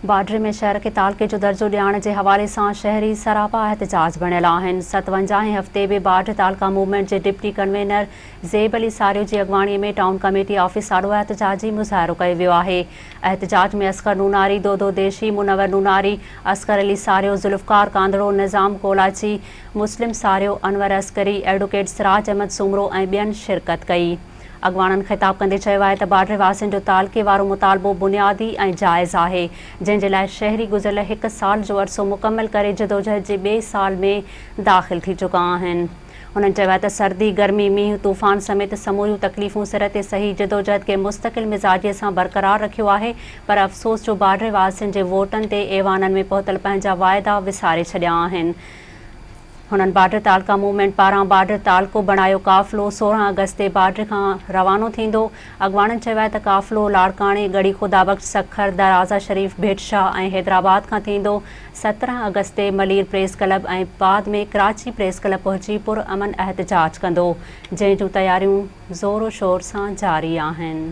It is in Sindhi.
باڊهه ۾ شهر کي تعلقي جو درجو ڏيارڻ جي حوالي سان شهري سراپا احتجاج بڻيل آهن. ستونجاهين هفتي به باڊهه تعلقه موومينٽ جي ڊپٽي ڪنوينر زيب علي ساريو جي اڳواڻي ۾ ٽائون ڪميٽي آفيس آڏو احتجاجي مظاهرو ڪيو ويو آهي. احتجاج ۾ اصغر نوناري، دودو ديشي، منور نوناري، اصغر علي ساريو، ذوالفقار ڪانڌڙو، نظام ڪولاچي، مسلم ساريو، انور عسڪري، ايڊووڪيٽ سراج احمد سومرو ۽ ٻين شرڪت ڪئي. اڳواڻن خطاب ڪندي چيو آهي ته باڊهه واسين جو تعلقي وارو مطالبو بنيادي ۽ جائز آهي، جنهن جي لاء شهري گذريل هڪ سال جو عرصو مڪمل ڪري جدوجهد جي ٻئي سال ۾ داخل ٿي چڪا آهن. هنن چيو آهي ته سردي، گرمي، مينهن، طوفان سميت سموريون تڪليفون سر تي سهي جدوجهد کي مستقل مزاجي سان برقرار رکيو آهي پر افسوس جو باڊهه واسين جي ووٽن تي ايوانن ۾ پهتل پنهنجا واعدا وساري ڇڏيا آهن. هنن باڊهه تعلقه موومينٽ پاران باڊهه تعلقو بڻايو قافلو 16 آگسٽ تي باڊهه کان روانو ٿيندو. اڳواڻن چيو آهي ته قافلو لاڙڪاڻي، ڳڙهي خدا بخش، سکر، درازا شريف، ڀيٽ شاهه ۽ حيدرآباد کان ٿيندو. 17 آگسٽ تي ملير پريس ڪلب ۽ بعد ۾ ڪراچي پريس ڪلب پهچي پرامن احتجاج ڪندو، جنهن جون تياريون زور و شور سان جاري آهن.